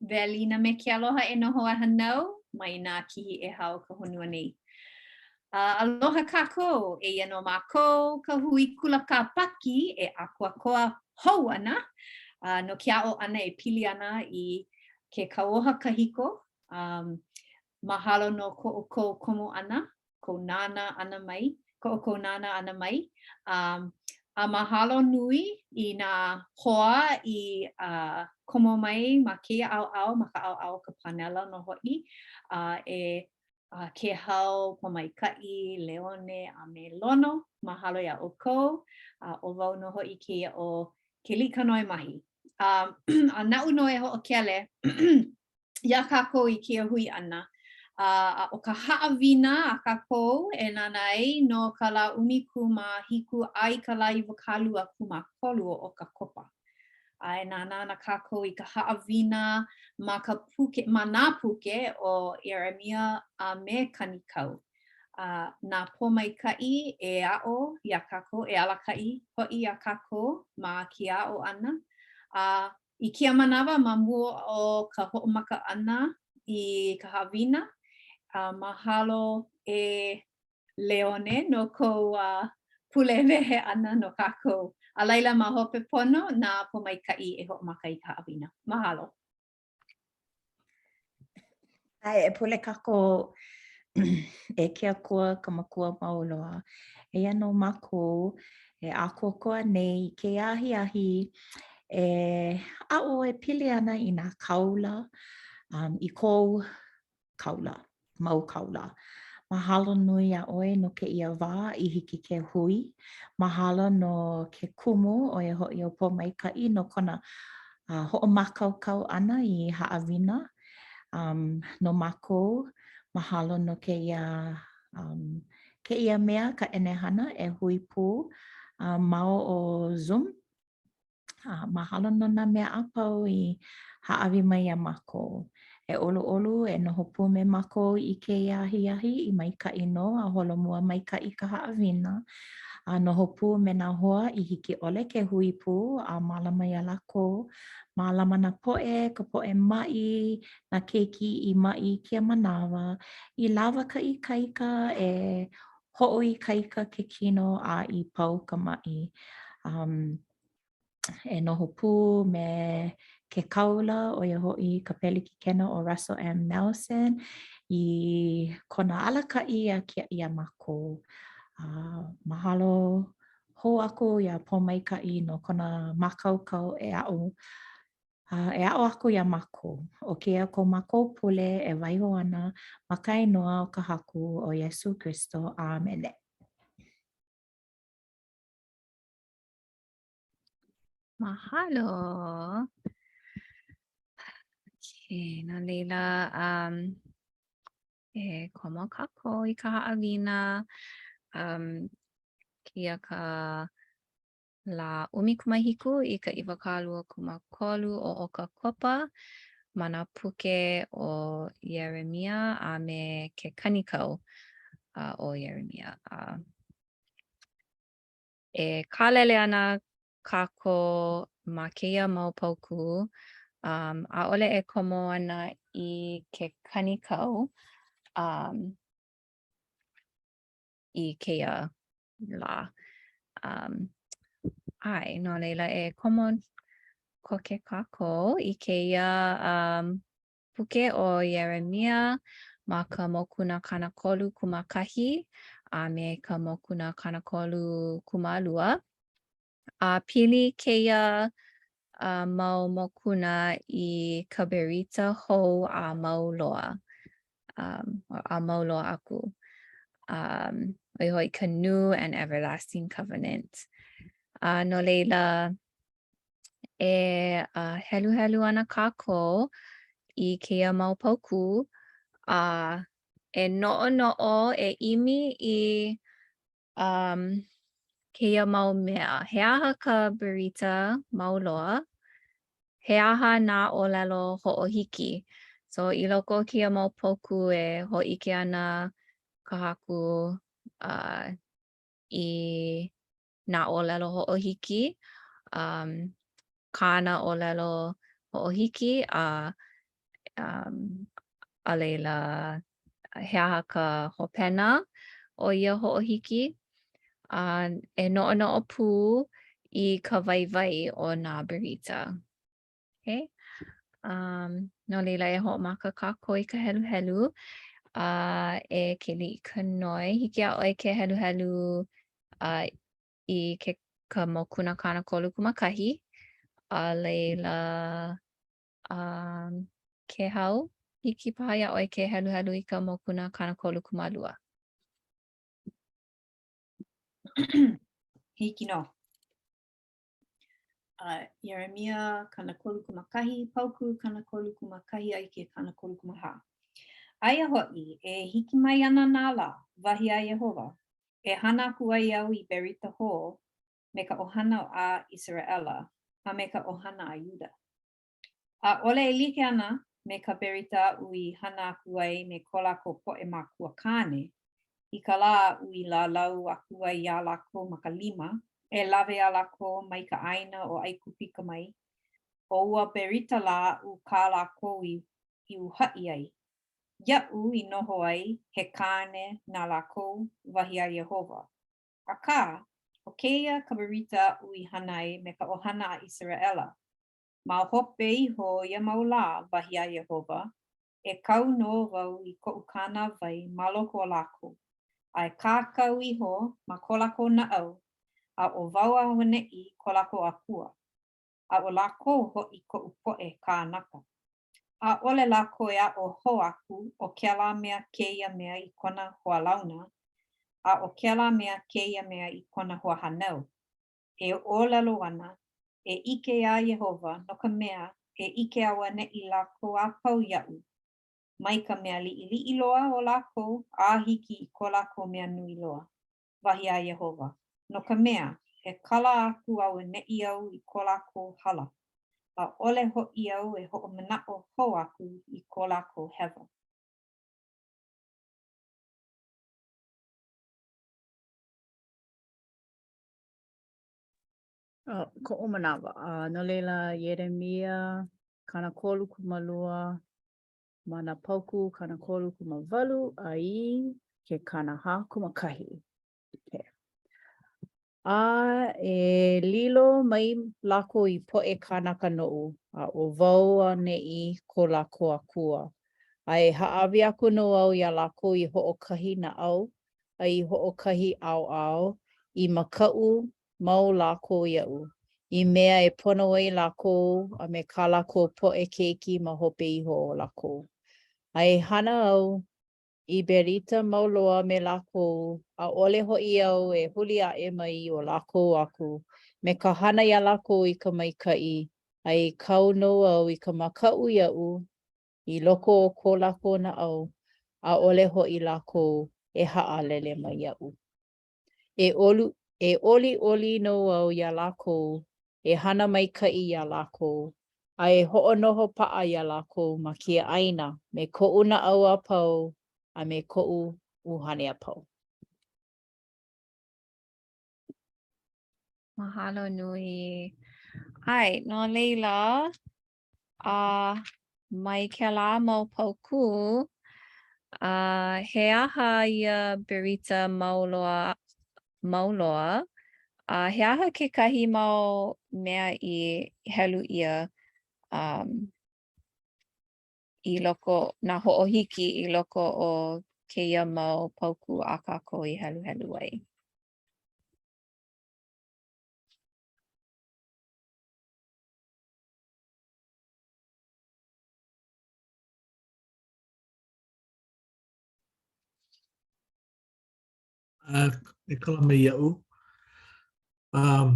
Welina me ke aloha e nā hoahānau mai nā kihi ʻehā o ka honua nei. Uh, aloha kākou, eia nō mākou ka hui kula Kāpaki e ʻākoakoa hou ana uh, no ke aʻo ʻana e pili ana i ke kauoha kahiko. Um, mahalo no ko ʻoukou komo ʻana kou nānā ʻana mai, ko ʻoukou nānā ʻana mai. Um, a mahalo nui i nā hoa i uh, komo mai ma kēia ʻaoʻao, ma ka ʻaoʻao o ka pānela nō hoʻi, uh, e uh, Kēhau, Pōmaikaʻi, Leone, a me Lono. Mahalo iā ʻoukou. Uh, ʻo wau nō hoʻi kēia ʻo Keliʻikanoe Mahi. Um, a naʻu nō e hoʻokele iā kākou i kēia hui ʻana. A, a ʻo ka haʻawina a kākou e nānā ai no ka lā 17 a i ka lā 23 o ʻOkakopa. A e nānā ana kākou i ka haʻawina ma ka puke, ma nā puke ʻo Ieremia a me Kanikau. A na Pōmaikaʻi e aʻo iā kākou, e alakaʻi hoʻi iā kākou ma kēia aʻo ʻana. A I kēia manawa, ma mua o ka hoʻomaka ʻana i ka haʻawina, a mahalo e Leone no kou uh, pule wehe ʻana no kākou. A laila ma hope pono na Pōmaikaʻi e hoʻomaka i ka haʻawina. Mahalo. ʻAe, e pule kākou e ke Akua ka Makua mau loa. Eia nō mākou e ʻākoakoa nei i kēia ahiahi e aʻo e pili ana i nā kāula, um, i kou kaula, mau kaula. Mahalo nui iā ʻoe no kēia wā i hiki ke hui. Mahalo no ke kumu, ʻo ia hoʻi ʻo Pōmaikaʻi, no kona uh, hoʻomākaukau ʻana i haʻawina um, no mākou. Mahalo no kēia, um, kēia mea, ka ʻenehana e hui pū uh, ma o Zoom. Uh, mahalo no nā mea a pau i hāʻawi mai iā mākou. E ʻoluʻolu, e noho pū me mākou i kēia ahiahi i maikaʻi nō a holomua maikaʻi ka haʻawina. A noho pū me nā hoa i hiki ʻole ke hui pū a mālama iā lākou. Mālama nā poʻe, ka poʻe maʻi, nā keiki i maʻi i kēia manawa, i lawa ka ikaika e hoʻoikaika ke kino a i pau ka maʻi. Um, e noho pū me ke kāula, ʻo ia hoʻi ka Pelekikena ʻo Russell M. Nelson i kona alakaʻi a kiaʻi iā mākou. Uh, mahalo hou aku iā Pōmaikaʻi no kona mākaukau e aʻo a e aʻo aku iā mākou. ʻO kēia ko mākou pule e waiho ana ma ka inoa o ka Haku ʻo Iesū Kristo. ʻĀmene. Mahalo. Okay, no laila, um, E komo kākou i ka haʻawina. Um, kēia ka lā 17 i ka 23 o ʻOkakopa ma nā puke o Ieremia a me ke kanikau uh, o Ieremia. Uh, e kālele ana kākou ma kēia mau paukū, um, ʻaʻole e komo ana i ke kanikau um, i kēia lā. Um, ʻae, no laila e komo koke kākou i kēia um, puke o Ieremia ma ka mokuna 30 kūmākahi a me ka mokuna 30 kūmālua. A pili kēia uh, mau mokuna i ka berita hou a mau loa, um, a mau loa aku. Um, ʻo ia hoʻi ka New and Everlasting Covenant. A no laila, e uh, heluhelu ana kākou i kēia mau paukū, a e noʻonoʻo, e ʻimi i um, kēia mau mea. He aha ka berita mau loa? He aha nā ʻōlelo hoʻohiki? So, i loko o kēia mau paukū e hōʻike ana ka Haku uh, i nā ʻōlelo hoʻohiki, um, kāna ʻōlelo. hoʻohiki a um, a laila he aha ka hopena o ia hoʻohiki? A e noʻonoʻo pū i ka waiwai o nā berita. Okay? Um, no laila e hoʻomaka kākou i ka heluhelu. Uh, e Keliʻikanoe, hiki iā ʻoe ke heluhelu uh, i ke ka mokuna 31, a laila um, Kehau, hiki paha iā ʻoe ke heluhelu i ka mokuna 32. Hiki nō. Uh, Ieremia 31, paukū 31 a i ke 34. Aia hoʻi, e hiki mai ana nā lā, wahi a Iēhova, e hana aku ai au i berita hou me ka ʻohana a ʻIseraʻela, a me ka ʻohana a Iuda. ʻAʻole e like ana me ka berita aʻu i hana aku ai me ko lākou poʻe mākua kāne, i ka lā aʻu i lālau aku ai iā lākou ma ka lima, e lawe iā lākou mai ka ʻāina ʻo ʻAigupita mai, ʻo ua berita lā aʻu kā lākou i i uhaʻi ai, iaʻu i noho ai he kāne na lākou, wahi a Iēhova. Akā, ʻo kēia ka berita aʻu i hana ai me ka ʻohana a ʻIseraʻela, Ma hope iho o ia mau lā, wahi a Iēhova, e kau nō wau i koʻu kānāwai ma loko o lākou, a e kākau iho ma ko lākou naʻau, a ʻo wau auaneʻi ko lākou Akua, a ʻo lākou hoʻi koʻu poʻe kānaka. ʻAʻole lākou e aʻo hou aku ʻo kēlā mea kēia mea i kona hoalauna, a ʻo kēlā mea kēia mea i kona hoahānau, e ʻōlelo ana, ʻE ʻike iā Iēhova, no ka mea, e ʻike auaneʻi lākou a pau iaʻu, mai ka mea liʻiliʻi loa o lākou a hiki i ko lākou mea nui loa, wahi a Iēhova, no ka mea, e kala aku auaneʻi au i ko lākou hala, ʻaʻole hoʻi au e hoʻomanaʻo hou aku i ko lākou hewa. Oh, koʻu manawa. Uh, no laila, Ieremia, 32, ma nā paukū 38 a i ke 41. Okay. A e lilo mai lākou i poʻe kānaka noʻu, a ʻo wau auaneʻi ko lākou Akua. A e hāʻawi aku nō au iā lākou i hoʻokahi naʻau, a i hoʻokahi ʻaoʻao, i makaʻu mau lākou iaʻu, i mea e pono ai lākou a me kā lākou poʻe keiki ma hope iho o lākou. A e hana au i berita mau loa me lākou, ʻaʻole hoʻi au e huli aʻe mai o lākou aku, me ka hana iā lākou i ka maikaʻi, a e kau nō au i ka makaʻu iaʻu i loko o ko lākou naʻau, ʻaʻole hoʻi lākou e haʻalele mai iaʻu. E ʻolu, e ʻoliʻoli nō au iā lākou, e hana maikaʻi iā lākou, a e hoʻonoho paʻa iā lākou ma kēia ʻāina me koʻu naʻau a pau a me koʻu ʻuhane a pau. Mahalo nui. ʻAe, no laila, A mai kēlā mau paukū, a he aha ia berita mau loa, mau loa, a he aha kekahi mau mea i helu ʻia um, i loko, nā hoʻohiki i loko o kēia mau paukū a kākou i heluhelu ai? E kala mai iaʻu. Um,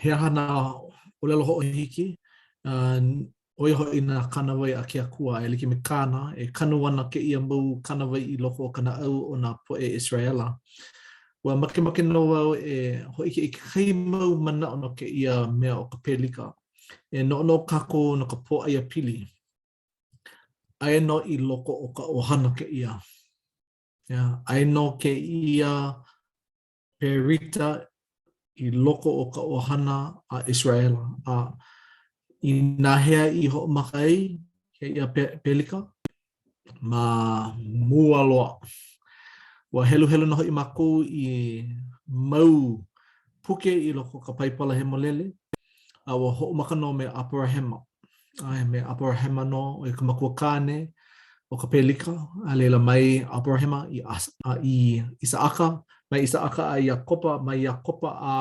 he aha nā ʻōlelo hoʻohiki? Uh, ʻo ia hoʻi nā kānāwai a ke Akua e like me kāna, e kanu ana kēia mau kānāwai i loko o ka naʻau o nā poʻe ʻIseraʻela. Ua makemake nō au e hōʻike i kekahi mau manaʻo no kēia mea o ka pelika. E noʻonoʻo kākou no ka pōʻaiapili. Aia nō i loko o ka ʻohana kēia. Yeah, aia nō kēia berita i loko o ka ʻohana a ʻIseraʻela. A. Inahea i hoʻomaka ai kēia pelika? Ma mua loa. Ua heluhelu nō hoʻi mākou i mau puke i loko o ka Paipala Hemolele, a ua hoʻomaka nō me ʻAperahama. ʻAe, me ʻAperahama nō, ʻo ia ka makua kāne o ka pelika, a laila mai ʻAperahama i, a, i ʻIsaʻaka, mai ʻIsaʻaka a Iakopa, mai Iakopa a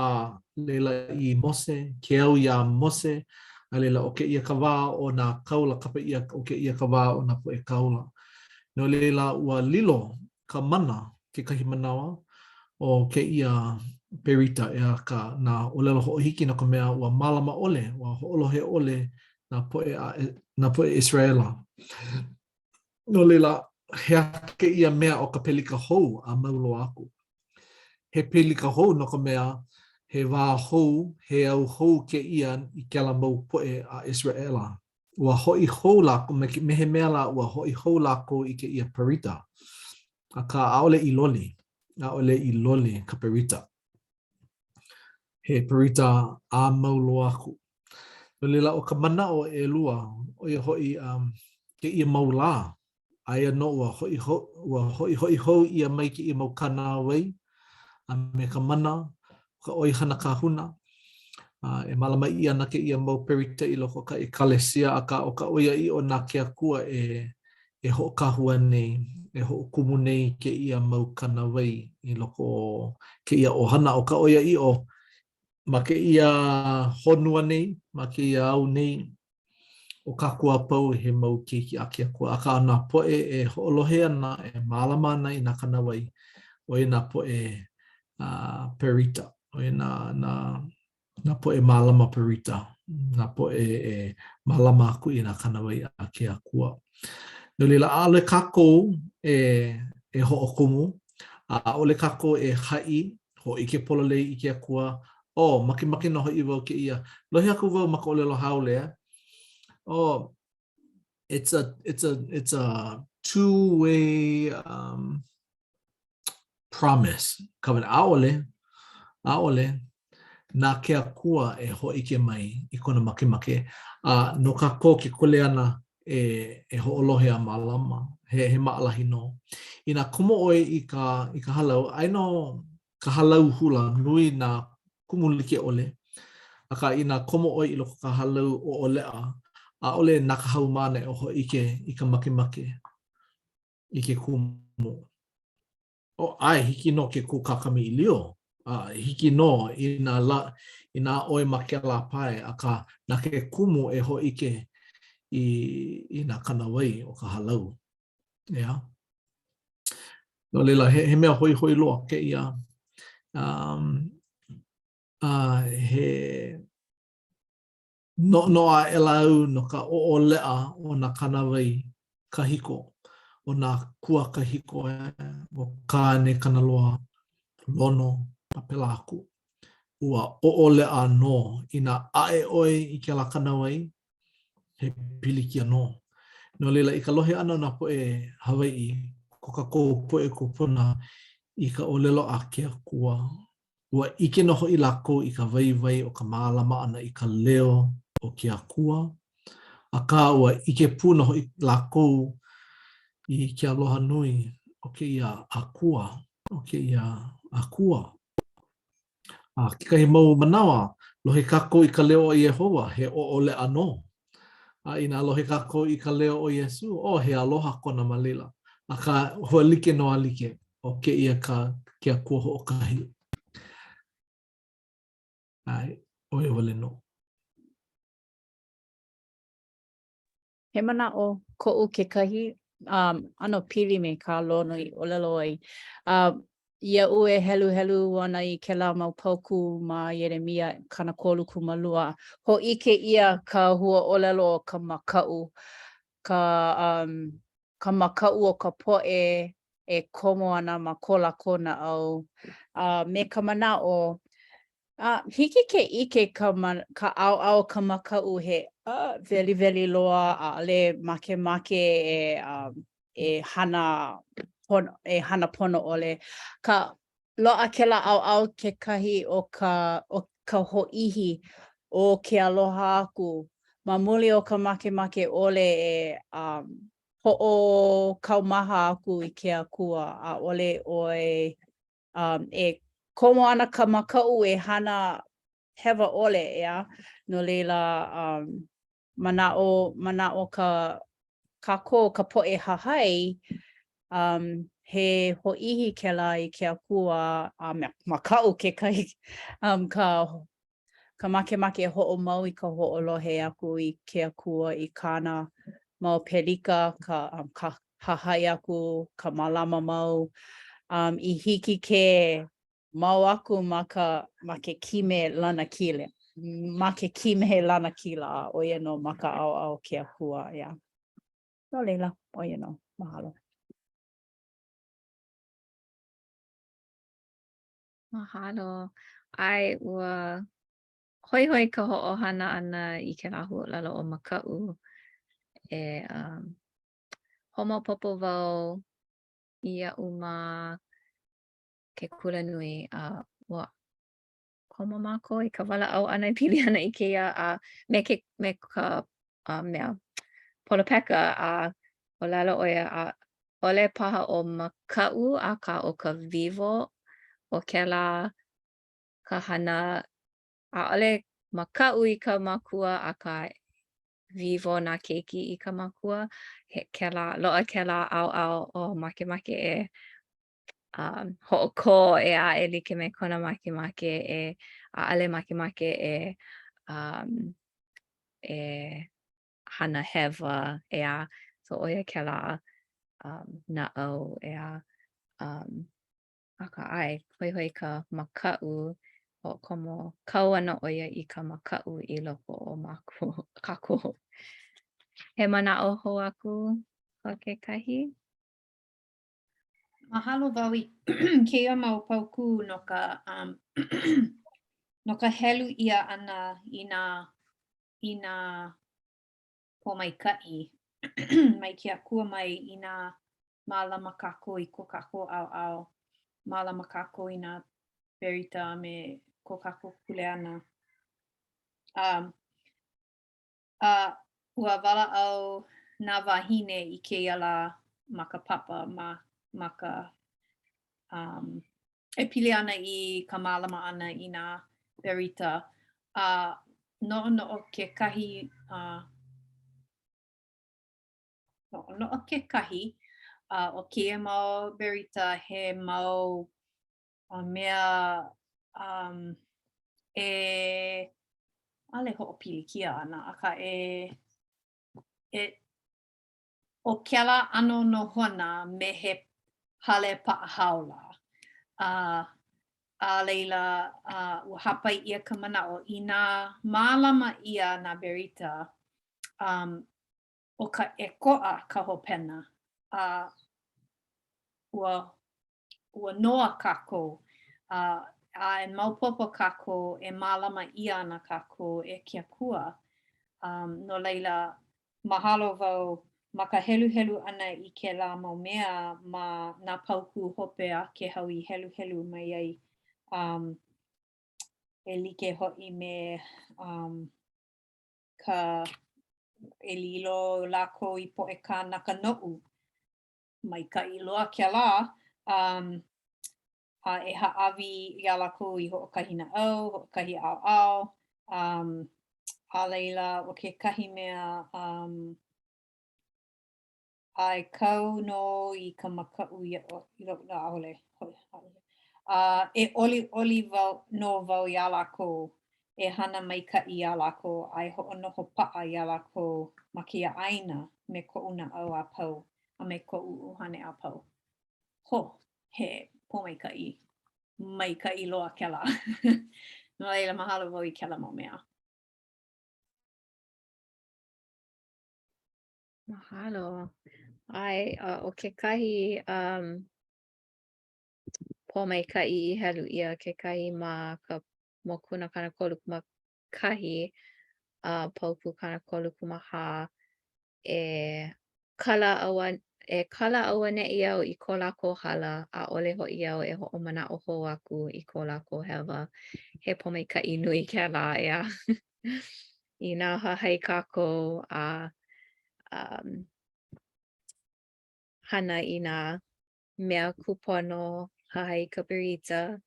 laila i Mose, ke au iā Mose, a laila ʻo kēia ka wā o nā kāula, kapa ʻia ʻo kēia ka wā o nā poʻe kāula. No laila, ua lilo ka mana kekahi manawa o kēia berita, ʻeā, ka, nā ʻōlelo hoʻohiki no ka mea ua mālama ʻole, ua hoʻolohe ʻole nā poʻe a, nā poʻe ʻIseraʻela. No laila, he aha kēia mea ʻo ka pelika hou a mau loa aku? He pelika hou no ka mea, he wā hou, he au hou kēia i kēlā mau poʻe a ʻIseraʻela. Ua hoʻi hou lākou, me he mea lā ua hoʻi hou lākou i kēia berita. Akā, ʻaʻole i loli, ʻaʻole i loli ka berita. He berita a mau loa aku. No laila, ʻo ka manaʻo ʻelua, ʻo ia hoʻi um, kēia mau lā, aia nō ua hoʻi ho, ua hoʻihoʻi hou ʻia mai kēia mau kānāwai a me ka mana o ka ʻoihana kahuna. A e mālama ʻia ana kēia mau berita i loko o ka ʻekalesia, akā ʻo ka ʻoiaʻiʻo na ke Akua e e hoʻokahua nei, e hoʻokumu nei kēia mau kānāwai i loko o kēia ʻohana. ʻO ka ʻoiaʻiʻo, ma kēia honua nei, ma kēia au nei, ʻo kākou a pau he mau keiki a ke Akua, akā nā poʻe e hoʻolohe ana, e mālama ana i nā kānāwai, ʻo ia nā poʻe uh, perita, ʻo ia nā, nā, nā poʻe mālama perita, nā poʻe e mālama aku i nā kānāwai a ke Akua. No laila, ʻaʻole kākou e, e hoʻokumu, a ʻaʻole kākou e haʻi hōʻike pololei i ke Akua, oh, makemake nō hoʻi wau kēia. Lohe aku wau ma ka ʻōlelo haole, oh, it's a, it's a, it's a two-way um, promise. Covenant. ʻAʻole, ʻaʻole, na ke Akua e hōʻike mai i kona makemake, a no kākou ke kuleana e, e hoʻolohe a mālama, he, he maʻalahi nō. Inā komo ʻoe i ka, i ka hālau, aia nō ka hālau hula, nui nā kumu like ʻole, akā inā komo ʻoe i loko o ka hālau ʻoʻoleʻa, ʻaʻole na ka haumāna e hōʻike i ka makemake i ke kumu. Oh, ʻae, hiki nō ke kūkā kamaʻilio, a hiki nō inā la, inā ʻoe ma kēlā pae, akā, na ke kumu e hōʻike i, i nā kānāwai o ka hālau. ʻEā? No laila, he, he mea hoihoi loa kēia. Um, a he Noʻonoʻo aʻela au no ka ʻoʻoleʻa o nā kānāwai kahiko, o nā akua kahiko, ʻo Kāne, Kanaloa, Lono, a pēlā aku. Ua ʻoʻoleʻa nō. Inā ʻaʻe ʻoe i kēlā kānāwai, he pilikia nō. No laila, i ka lohe ʻana o nā poʻe Hawaiʻi, ko kākou poʻe kūpuna i ka ʻōlelo a ke Akua, Ua ʻike nō hoʻi lākou i ka waiwai o ka mālama ʻana i ka leo o ke Akua, akā ua ʻike pū nō hoʻi lākou i ke aloha nui o kēia Akua, o kēia Akua. A kekahi mau manawa, lohe kākou i ka leo o Iēhova, he ʻoʻoleʻa nō. A inā lohe kākou i ka leo o Iesū, oh, he aloha kona ma laila. Akā, ua like nō a like, ʻo kēia ka ke Akua hoʻokahi. ʻAe, ʻo ia wale nō. He manaʻo koʻu kekahi um, ʻano pili me kā Lono i ʻōlelo ai. Uh, Iaʻu e heluhelu ana i kēlā mau paukū ma Ieremia 32, hōʻike ʻia ka huaʻōlelo o ka makaʻu, ka, um, ka makaʻu o ka poʻe e komo ana ma ko lākou naʻau, a me ka manaʻo, a hiki ke ʻike ka, ka ʻaoʻao o ka makaʻu he uh, weliweli loa, ʻaʻole makemake e, um, e hana pono, e hana pono ʻole. Ka loaʻa kēlā ʻaoʻao kekahi o ka, o ka hōʻihi o ke aloha aku. ma muli o ka makemake ʻole e um, hoʻokaumaha aku i ke Akua, ʻaʻole ʻoe um, e komo ana ka makaʻu e hana hewa ʻole, ʻeā? No laila, um, manaʻo, manaʻo ka kākou, ka poʻe hahai, um, he hōʻihi kēlā i ke Akua a me makaʻu kekahi um, ka, ka makemake e hoʻomau i ka hoʻolohe aku i ke Akua i kāna mau pelika, ka, um, ka hahai aku, ka mālama mau, um, i hiki ke mau aku ma ka ma ke kime lanakila, ma ke kime lanakila, a ʻo ia nō ma ka ʻaoʻao o ke Akua, yeah. No laila, ʻo ia nō. Mahalo. Mahalo. ʻAe, ua hoihoi ka hoʻohana ʻana i kēlā huaʻōlelo ʻo makaʻu. E um, hoʻomaopopo wau iaʻu ma ke kulanui a ua komo mākou i ka walaʻau ʻana e pili ana i kēia a me ke me ka a mea polopeka a ʻōlelo ʻo ia ʻaʻole paha ʻo makaʻu akā ʻo ka wiwo o kēlā ka hana ʻaʻole makaʻu i ka makua akā wiwo nā keiki i ka makua he kēlā loaʻa kēlā ʻaoʻao o makemake e um, hoʻokō ʻeā e like me kona makemake e ʻaʻole makemake e um, e hana hewa ʻeā. So ʻo ia kēlā um, naʻau ʻeā. Um, akā ʻae, hoihoi ka makaʻu, hoʻokomo kau ana ʻo ia i ka makaʻu i loko o mākou, kākou. He manaʻo hou aku ko kekahi? Mahalo wau i kēia mau paukū no ka um, no ka helu ʻia ʻana i nā i nā pōmaikaʻi mai ke Akua mai inā mālama kākou i ko kākou ʻaoʻao, mālama kākou i nā berita a me ko kākou kuleana. Um, A ua walaʻau nā wāhine i kēia lā ma ka papa, ma, ma ka, um, e pili ana i ka mālama ʻana i nā berita. A noʻonoʻo kekahi, uh, noʻonoʻo kekahi, uh, ʻo kēia mau berita he mau a mea um, e ʻaʻole hoʻopilikia ana, akā e, e ʻo kēlā ʻano nohona me he hale paʻahao lā. A, a laila, a, ua hāpai ʻia ka manaʻo, inā mālama ʻia nā berita, um, ʻo ka ʻēkoʻa ka hopena, a ua ua noa kākou, a, a e maopopo kākou e mālama ʻia ana kākou e ke Akua. Um, no laila, mahalo wau ma ka heluhelu ʻana i kēlā mau mea ma nā paukū hope a Kēhau i heluhelu mai ai, um, e like hoʻi me um, ka e lilo lākou i poʻe kānaka noʻu. Maikaʻi loa kēlā, um, a e hāʻawi iā lākou i hoʻokahi naʻau, hoʻokahi ʻaoʻao, um, a laila, ʻo kekahi mea, um, a e kau nō i ka makaʻu iaʻu, ʻaʻole, a e ʻoliʻoli wau, nō wau iā lākou, e hana maikaʻi iā lākou, a e hoʻonoho paʻa iā lākou ma kēia ʻāina me koʻu naʻau a pau a me koʻu ʻuhane a pau. Ho, he pōmaikaʻi, maikaʻi loa kēlā. No laila, mahalo wau i kēlā mau mea. Mahalo. ʻAe, a ʻo kekahi um, pōmaikaʻi i helu ʻia kekahi ma ka mokuna 31, a paukū 34, e kala aua, e kala auaneʻi au i ko lākou hala, ʻaʻole hoʻi au e hoʻomanaʻo hou aku i ko lākou hewa. He pōmaikaʻi nui kēlā, ʻeā. Inā hahai kākou a um, hana i nā mea kūpono, hahai i ka berita,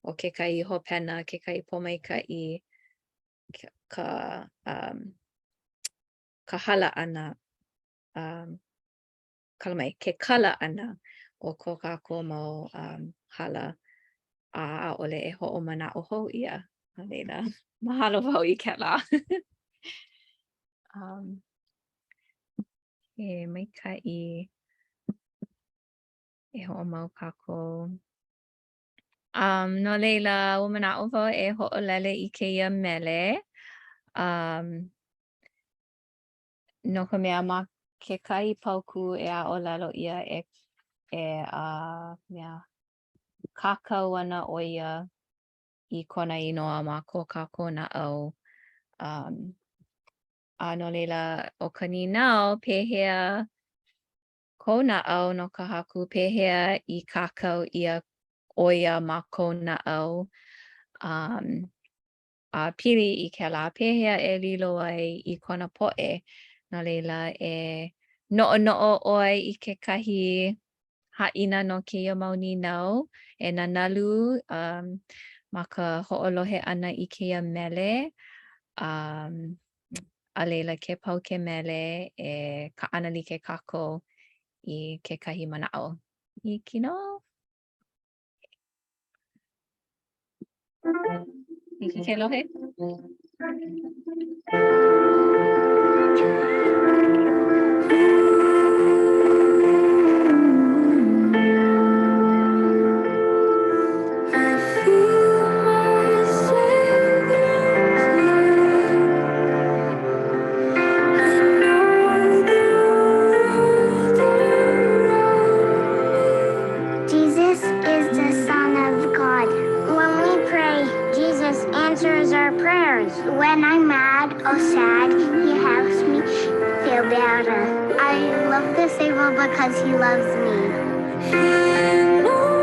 ʻo kekahi hopena, kekahi pōmaikaʻi, ka, um, ka hala ʻana, um, kala mai, ke kala ʻana o ko kākou mau um, hala a ʻaʻole e hoʻomanaʻo hou ʻia. No laila, mahalo wau i kēlā. um, e maikaʻi e hoʻomau kākou. Um, no laila, ua manaʻo wau e hoʻolele i kēia mele. Um, no ka mea, ma kekahi paukū e ʻōlelo ʻia e, e uh, mea, kākau ana ʻo ia i kona inoa ma ko kākou naʻau. Um, a no laila, ʻo ka nīnau, pehea kou naʻau no ka Haku, pehea i kākau ʻia ʻo ia ma kou naʻau? Um, a pili i kēlā, pehea e lilo ai i kona poʻe? No laila, e noʻonoʻo ʻoe i kekahi haʻina no kēia mau nīnau, e nanalu um, ma ka hoʻolohe ʻana i kēia mele, um, a laila ke pau ke mele e kaʻanalike kākou i kekahi manaʻo. Hiki nō? Hiki ke lohe? Jesus is the Son of God. When we pray, Jesus answers our prayers. When I'm mad or sad, he helps me feel better. I love the Savior because he loves me. He knows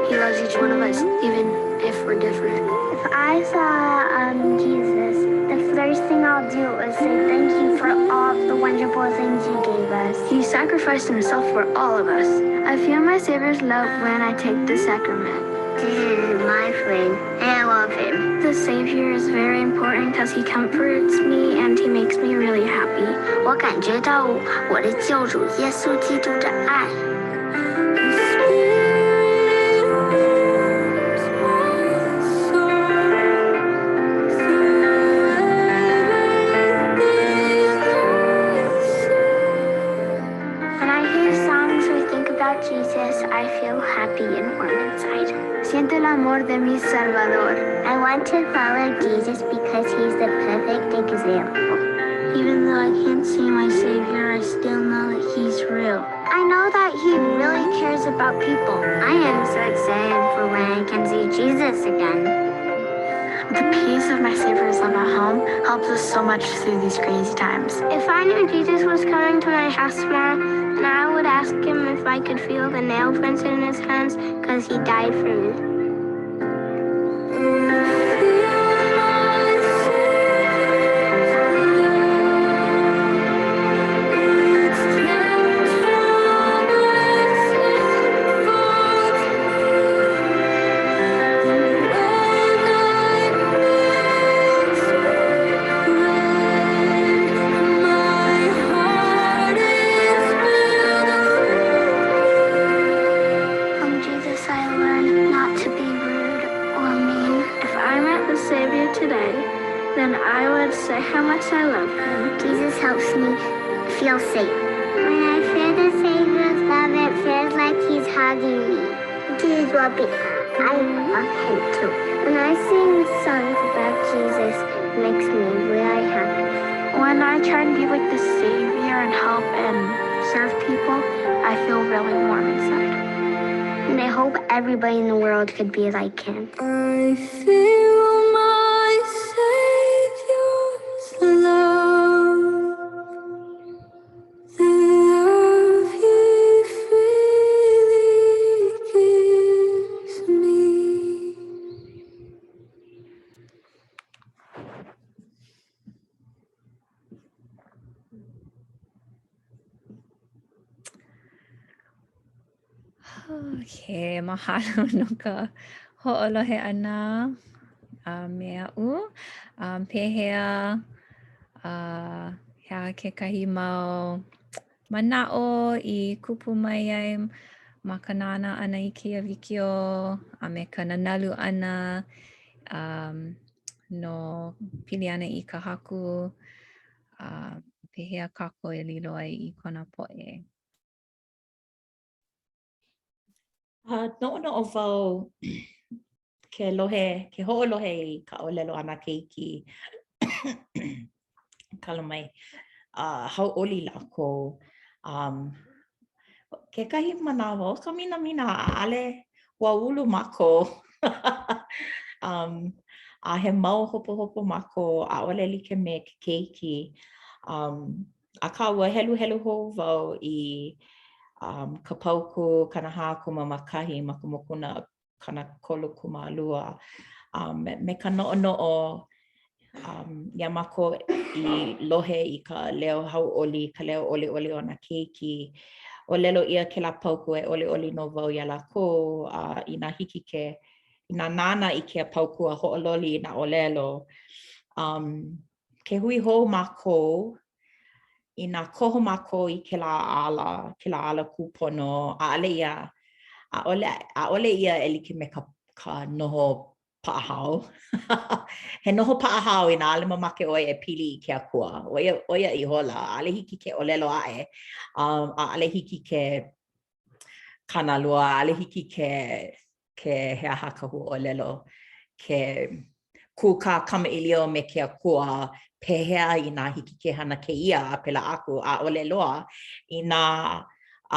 He loves each one of us, even if we're different. If I saw um, Jesus, the first thing I'll do is say thank you for all the wonderful things you gave us. He sacrificed himself for all of us. I feel my Savior's love when I take the sacrament. Jesus is my friend, and I love him. The Savior is very important because he comforts me and he makes me really happy. 我感觉到我的救主耶稣基督的爱。When I hear songs or think about Jesus, I feel happy and warm inside. Siento el amor de mi Salvador. I want to follow Jesus because he's the perfect example. Even though I can't see my Savior, I still know that he's real. I know that he really cares about people. I am so excited for when I can see Jesus again. The peace of my Savior's love at home helps us so much through these crazy times. If I knew Jesus was coming to my house tomorrow, then I would ask him if I could feel the nail prints in his hands because he died for me. From Jesus, I learned not to be rude or mean. If I met the Savior today, then I would say how much I love him. Jesus helps me feel safe. When I feel the Savior's love, it feels like he's hugging me. Jesus will be, I love him too. When I sing songs about Jesus, it makes me really happy. When I try and be like the Savior and help and serve people, I feel really warm inside. And I hope everybody in the world could be like him. I feel my Savior's love. Okay, mahalo no ka hoʻolohe ʻana uh, me aʻu. Um, pehea, uh, he aha kekahi mau manaʻo i kupu mai ai ma ka nānā ʻana i kēia wikiō a me ka nanalu ʻana um, no pili ana i ka haku, uh, pehea kākou e lilo ai i kona poʻe. Uh, noʻonoʻo wau ke lohe, ke hoʻolohe i ka ʻōlelo a nā keiki kala mai, uh, hauʻoli lākou. Um, kekahi manawa, ʻo ka minamina, ʻaʻale, ua ulu mākou. um, a he mau hopohopo mākou, ʻaʻole like me ke keiki. Um, Akā, ua heluhelu hou wau i um, ka paukū 41 ma ka mokuna 32 um, me ka noʻonoʻo um, iā mākou i lohe i ka leo hauʻoli, ka leo ʻoliʻoli o nā keiki, ʻōlelo ʻia kēlā paukū e ʻoliʻoli nō wau iā lākou, a inā hiki ke, inā nānā i kēia paukū a hoʻololi i nā ʻōlelo, um, ke hui hou mākou, inā koho mākou i kēlā ala, kēlā ala kūpono, ʻaʻole ia, ʻaʻole, ʻaʻole ia e like me ka, ka noho paʻahao. He noho paʻahao inā ʻaʻole mamake ʻoe e pili i ke Akua. ʻO ia, ʻo ia ihola, ʻaʻole hiki ke ʻōlelo aʻe, um, ʻaʻole hiki ke kānalua, ʻaʻole hiki ke, ke he aha ka huaʻōlelo, ke kūkā kamaʻilio me ke Akua, pehea inā hiki ke hana kēia a pēlā aku, ʻaʻole loa. Inā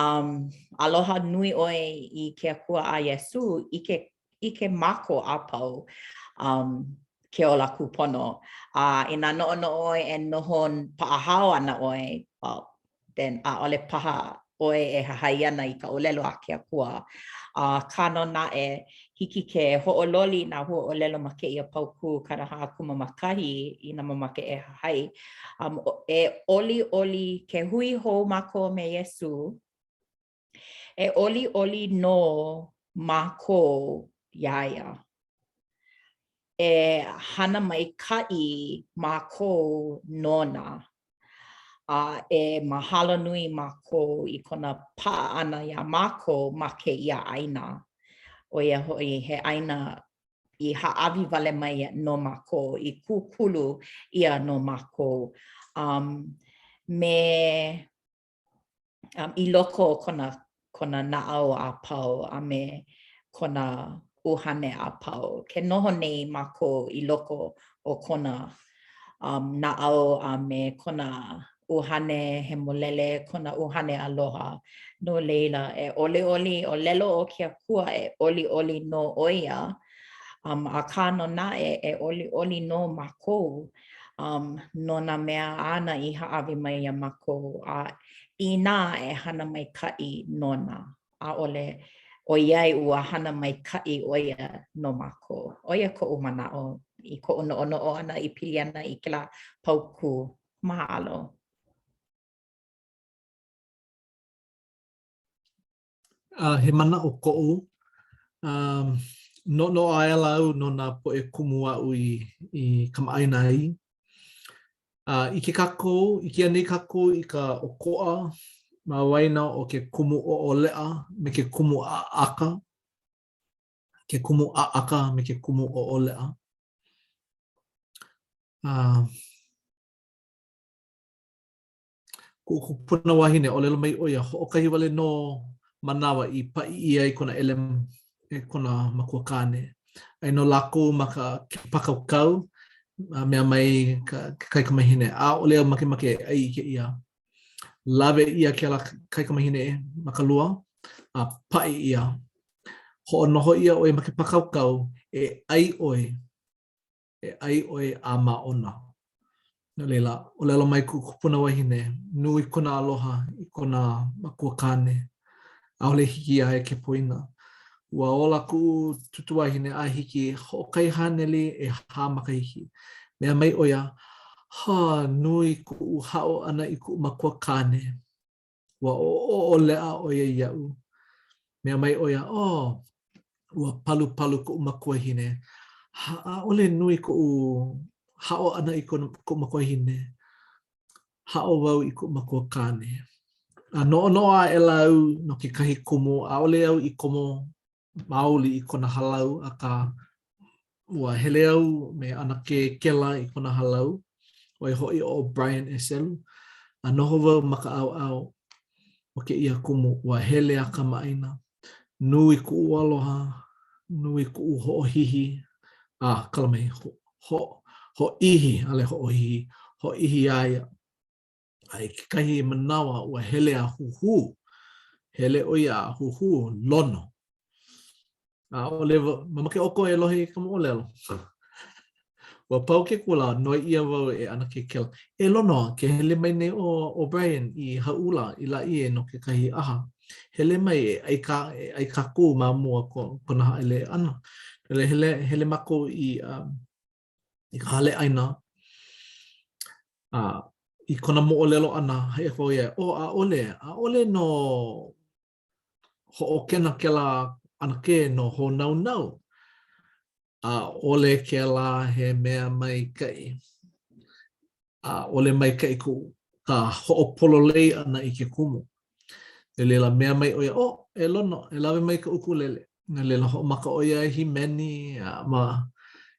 um, aloha nui ʻoe i ke Akua a Iesū, ʻike, ʻike mākou a pau um, ke ola kūpono. A inā noʻonoʻo ʻoe e noho paʻahao ana ʻoe, well, then ʻaʻole paha ʻoe e hahai ana i ka ʻōlelo a ke Akua. Akā nō naʻe, hiki ke hoʻololi nā huaʻōlelo ma kēia paukū 41 inā mamake e hahai. Um, e ʻoliʻoli ke hui hou mākou me Iesū, e ʻoliʻoli nō mākou iā ia. E hana maikaʻi mākou nona, a e mahalo nui mākou i kona paʻa ʻana iā mākou ma kēia ʻāina, ʻo ia hoʻi he ʻāina i hāʻawi wale mai no mākou, i kūkulu ʻia no mākou, um, me um, i loko o kona, kona naʻau a pau a me kona ʻuhane a pau. Ke noho nei mākou i loko o kona um, naʻau a me kona ʻuhane hemolele, kona ʻuhane aloha. No laila, e ʻoliʻoli, ʻōlelo ʻo ke Akua e ʻoliʻoli nō ʻo ia, um, akā nō naʻe e ʻoliʻoli nō mākou um, no nā mea āna i hāʻawi mai iā mākou, a inā e hana maikaʻi nona, ʻaʻole, ʻoiai ua hana maikaʻi ʻo ia no mākou. ʻO ia koʻu manaʻo i koʻu noʻonoʻo ʻana i pili ana i kēlā paukū. Mahalo. Uh, he manaʻo koʻu. Um, noʻonoʻo aʻela au no nā poʻe kumu aʻu i, i kamaʻāina ai. Uh, ʻike kākou, ʻike anei kākou i ka ʻokoʻa ma waena o ke kumu ʻoʻoleʻa me ke kumu ʻaʻaka, ke kumu ʻaʻaka me ke kumu ʻoʻoleʻa. Uh, Kuʻu kupuna wahine, ʻōlelo mai ʻo ia, hoʻokahi wale nō manawa i paʻi ʻia ai kona ʻelem e kona makuakāne. Aia nō lākou ma ka pākaukau, a mea mai ka ke kaikamahine, ʻaʻole au makemake e ʻai i kēia. Lawe ʻia kēlā kaikamahine ma ka lua, a paʻi ʻia. Hoʻonoho ʻia ʻoe ma ke pākaukau, e ʻai ʻoe e ʻai ʻoe a māʻona. No laila, ʻōlelo mai kuʻu kupuna wahine, nui kona aloha i kona makuakāne. ʻAʻole hiki iā ia ke poina. Ua ola kuʻu tūtū wahine a hiki hoʻokahi haneli ʻehā makahiki. Mea mai ʻo ia, Hā, nui kuʻu haʻo ʻana i kuʻu makuakāne. Ua ʻoʻoleʻa ʻo ia iaʻu. Mea mai ʻo ia, oh, ua palupalu koʻu makuahine. ʻAʻole nui koʻu haʻo ʻana i koʻu makuahine. Haʻo wau i koʻu makuakāne. A noʻonoʻo aʻela au no kekahi kumu, ʻaʻole au i komo maoli i kona hālau, akā, ua hele au me ʻAnakē Kela i kona hālau, ʻo ia hoʻi ʻo Brian Eselu, a noho wau ma ka ʻaoʻao o kēia kumu, ua hele a kamaʻāina. Nui kuʻu aloha, nui kuʻu hoʻohihi, a kala mai, ho, ho, hōʻihi, ʻaʻole hoʻohihi, hōʻihi iā ia. A i kekahi manawa, ua hele a huhū. Hele ʻo ia a huhū, Lono. ʻAʻole, mamake ʻoukou e lohe i ka moʻolelo. Ua pau ke kula, noi ʻia wau e ʻAnakē Kela. E Lono, ke hele mai nei ʻo, ʻo Brian i Hauʻula, i Lāʻie no kekahi ʻaha. Hele mai e ʻai kā, e ʻai kākou ma mua o kona haʻalele ʻana. Hele, hele, hele mākou i, um, i ka hale ʻaina, a i kona moʻolelo ʻana, haʻi aku ʻo ia, oh, ʻaʻole, ʻaʻole nō hoʻokena kēlā ʻanakē no Hōnaunau. ʻAʻole kēlā he mea maikaʻi. ʻAʻole maikaʻi kuʻu ka hoʻopololei ʻana i ke kumu. No laila, mea mai ʻo ia, oh, e Lono, e lawe mai ka ʻukulele. No laila, hoʻomaka ʻo ia e hīmeni, a ma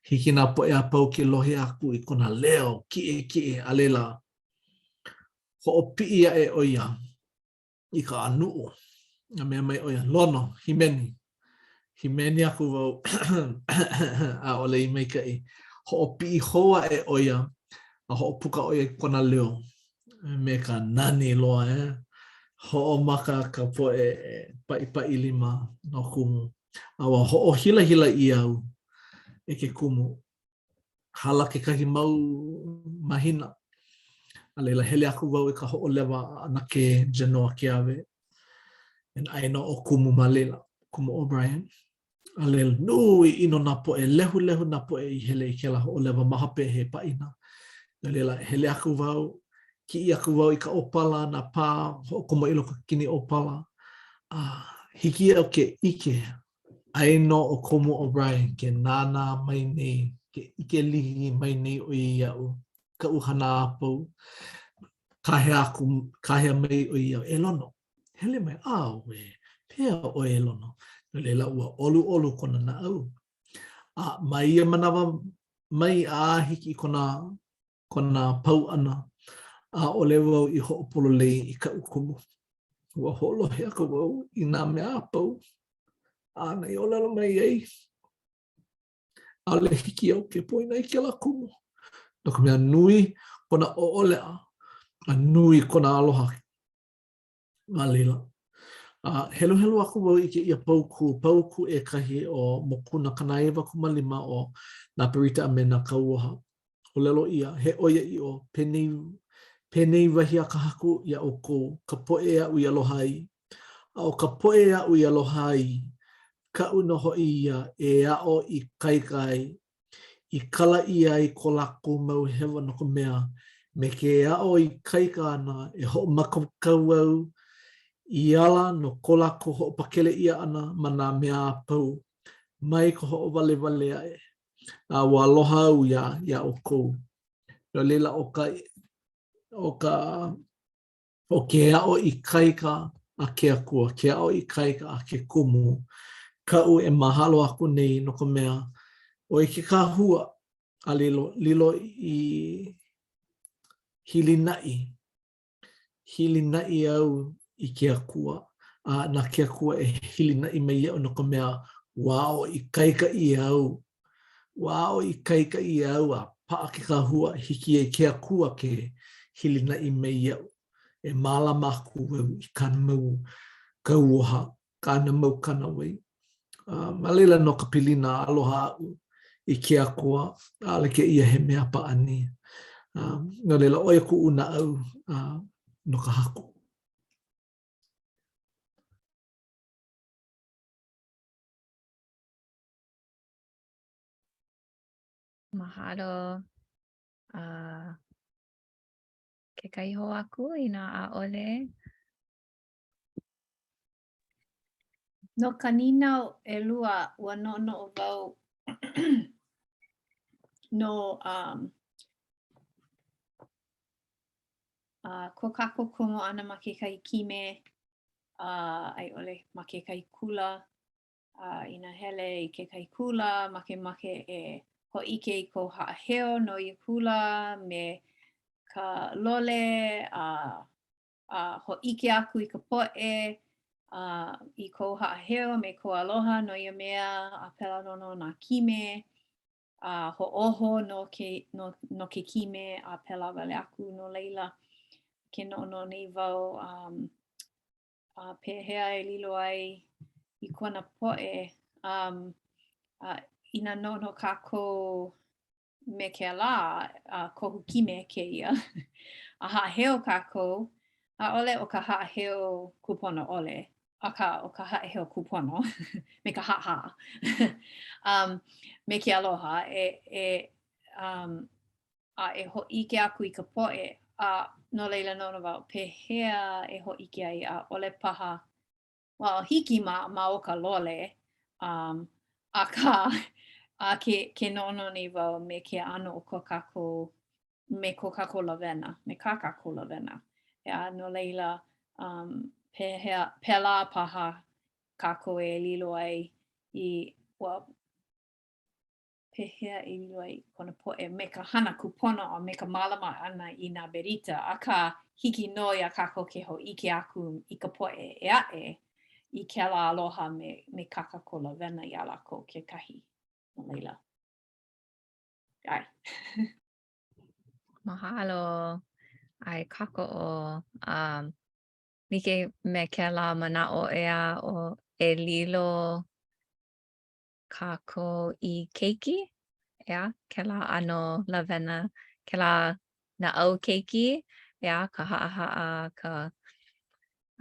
hiki nā poʻe a pau ke lohe aku i kona leo kiʻekiʻe, a laila, hoʻopiʻi aʻe ʻo ia i ka ʻanuʻu. A mea mai ʻo ia, Lono, hīmeni. Hīmeni aku wau, ʻaʻole i maikaʻi. Hoʻopiʻi hou aʻe ʻo ia, a hoʻopuka ʻo ia i kona leo me ka nani loa, eh? Hoʻomaka ka poʻe e paʻipaʻi lima no kumu. A ua hoʻohilahila ʻia au e ke kumu. Hala kekahi mau mahina, a laila hele aku wau i ka hoʻolewa a ʻAnakē Genoa Keawe. And aia nō ʻo Kumu ma laila, Kumu O'Brien. A laila, nui ʻino nā poʻe, lehulehu nā poʻe i hele i kēlā hoʻolewa ma hope he pāʻina. No laila, hele aku wau, kiʻi aku wau i ka ʻōpala, nā pā, hoʻokomo i loko o ke kini ʻōpala. A hiki iaʻu ke ʻike Aia nō ʻo Kumu O'Brien ke nānā mai nei, ke ʻike lihi mai nei ʻo ia iaʻu, kaʻu hana a pau. Kāhea aku, kāhea mai ʻo ia, e Lono, hele mai, auē, pehea ʻoe e Lono? No laila, ua ʻoluʻolu kona naʻau. A ma ia manawa mai a hiki i kona kona pau ʻana, ʻaʻole wau i hoʻopololei i kaʻu kumu. Ua hoʻolohe aku wau i nā mea a pau āna i ʻōlelo mai ai. ʻAʻole hiki iaʻu ke poina i kēlā kumu, no ka mea nui kona ʻoʻoleʻa a nui kona aloha ma laila. A heluhelu aku wau i kēia paukū, paukū ʻekahi o Mokuna 95 o Nā Berita a me nā Kauoha. ʻŌlelo ʻia, he ʻoiaʻiʻo, penei, penei wahi a ka Haku iā ʻoukou, ka poʻe aʻu i aloha ai. A ʻo ka poʻe aʻu i aloha ai, kaʻu nō hoʻi ia e aʻo ikaika ai, i kala ʻia ai ko lākou mau hewa no ka mea, me ke aʻo ikaika ʻana e hoʻomākaukau au i ala no ko lākou hoʻopakele ʻia ʻana ma nā mea a pau, mai ka hoʻowalewale aʻe, a ua aloha au iā, iā ʻoukou. No laila, ʻo ka, ʻo ka, ʻo ke aʻo ikaika a ke Akua, ke aʻo ikaika a ke kumu, kaʻu e mahalo aku nei no ka mea, ʻo ia ke kahua a lilo, lilo i hilinaʻi, hilinaʻi au i ke Akua, a na ke Akua e hilinaʻi mai iaʻu no ka mea, ua aʻo ikaika ʻia au, ua aʻo ikaika ʻia au a paʻa ke kahua, hiki i ke Akua ke hilinaʻi mai iaʻu. E mālama aku au i kāna mau kauoha, kāna mau kānāwai. Uh, ma laila nō ka pilina aloha aʻu i ke Akua, ʻaʻole kēia he mea pāʻani. Uh, no laila, ʻo ia kuʻu naʻau uh, no ka Haku. Mahalo. Uh, kekahi hou aku inā ʻaʻole. No ka nīnau ʻelua, ua noʻonoʻo wau no um, uh, ko kākou komo ʻana ma kekahi kime uh, a i ʻole ma kekahi kula. Uh, inā hele i kekahi kula, makemake e hōʻike i kou haʻaheo no ia kula me ka lole a uh, a hōʻike aku i ka poʻe uh, i kou haʻaheo me kou aloha no ia mea, a pēlā nō no nā kime, a hoʻōho no ke, no, no ke kime, a pēlā wale aku no laila. Ke noʻonoʻo nei wau um, a pehea e lilo ai i kona poʻe um, a inā noʻonoʻo kākou me kēlā, a kohu kime kēia, a haʻaheo kākou, ʻaʻole ʻo ka haʻaheo kūpono ʻole, akā ʻo ka haʻaheo kūpono me ka haʻahaʻa, um, me ke aloha, e, e, um, a e hōʻike aku i ka poʻe, a no laila noʻonoʻo wau, pehea e hōʻike ai, ʻaʻole paha Well, hiki ma, ma o ka lole, um, akā, a ke, ke noʻonoʻo nei wau me ke ʻano o ko kākou, me ko kākou lawena, me kā kākou lawena. ʻEā, no laila, um, pehea, pēlā paha kākou e lilo ai i, well, pehea e lilo ai i kona poʻe me ka hana kūpono a me ka mālama ʻana i nā berita, akā, hiki nō iā kākou ke hōʻike aku i ka poʻe ʻē aʻe i kēlā aloha me, me kā kākou lawena iā lākou kekahi. No laila, ʻae. Mahalo. ʻAe kākoʻo. Um, like me kēlā manaʻo ʻeā ʻo e lilo kākou i keiki, ʻeā, kēlā ʻano lawena, kēlā naʻau keiki, ʻeā, ka haʻahaʻa, ka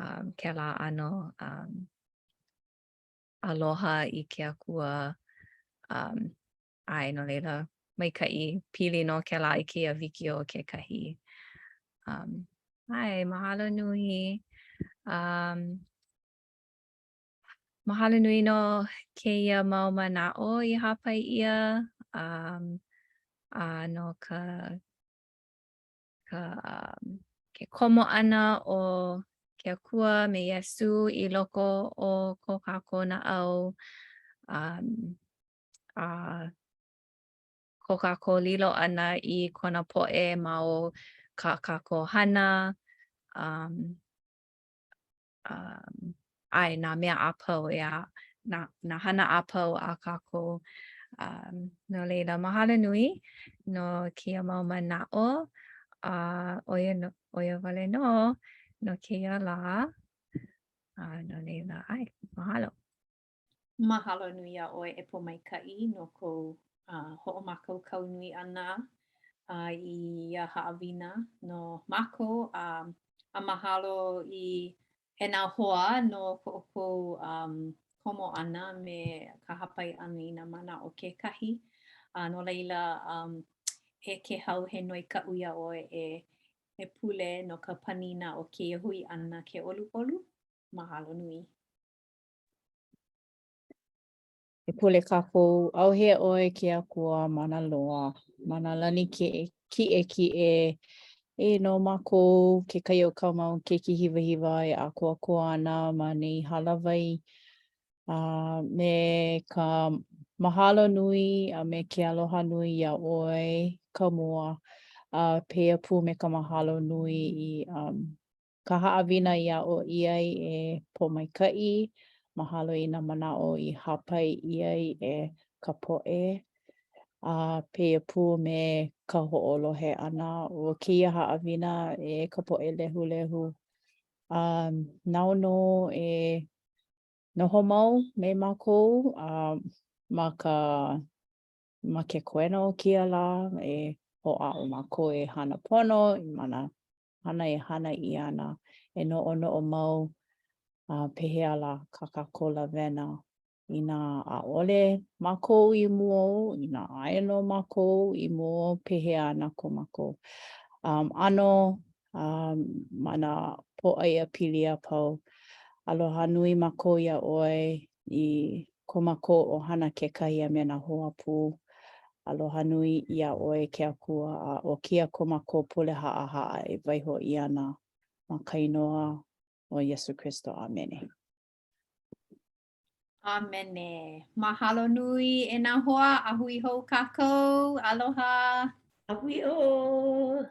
um, kēlā ʻano um, aloha i ke akua. Um, ʻae, no laila, maikaʻi, pili nō kēlā i kēia wikiō kekahi. Um, ʻae, mahalo nui. Um, Mahalo nui no kēia mau manaʻo i hāpai ʻia um, a no ka, ka um, ke komo ʻana o ke Akua me Iesū i loko o ko kākou naʻau um, a ko kākou lilo ʻana i kona poʻe ma o kā kākou hana um, um, ʻae, nā mea a pau, ʻeā, nā, nā hana a pau a kākou. Um, no laila, mahalo nui no kēia mau manaʻo, a ʻo ia, no, ʻo ia wale nō no kēia lā. A no laila, ʻae, mahalo. Mahalo nui iā ʻoe e Pōmaikaʻi no kou uh, hoʻomākaukau nui ʻana uh, i ia haʻawina no mākou a, a mahalo i e nā hoa no ko ʻoukou um, komo ʻana me ka hāpai ʻana i nā manaʻo kekahi. A no laila, um, e Kēhau, he noi kaʻu iā ʻoe e, e pule no ka panina o kēia hui ʻana ke ʻoluʻolu. Mahalo nui. E pule kākou, ʻauhea ʻoe ke Akua mana loa, ma nā lani kiʻekiʻe, eia nō mākou, kekahi o kāu mau keiki hiwahiwa e ʻākoakoa ana ma nei hālāwai, a me ka mahalo nui a me ke aloha nui iā ʻoe ka mua, a pēia pū me ka mahalo nui i um, ka haʻawina i aʻo ʻia ai e Pōmaikaʻi, mahalo i nā manaʻo i hāpai ʻia ai e ka poʻe, a pēia pū me ka hoʻolohe ʻana o kēia haʻawina e ka poʻe lehulehu. A nāu nō e noho mau me mākou a ma ka ma ke koena o kēia lā e hoʻāʻo mākou e hana pono i ma nā hana e hana ʻia ana e noʻonoʻo mau a pehea lā kā kākou lawena inā ʻaʻole mākou i mua ou, inā aia nō mākou i mua ou, pehea ana ko mākou um, ʻano um, ma nā pōʻaiapili a pau. Aloha nui mākou iā ʻoe i ko mākou ʻohana kekahi a me nā hoa pū. Aloha nui iā ʻoe ke Akua a ʻo kēia ko mākou pule haʻahaʻa e waiho ʻia ana ma ka inoa o Iesu Kristo. ʻĀmene. ʻĀmene. Mahalo nui e nā hoa a hui hou kākou. Aloha. A hui hou.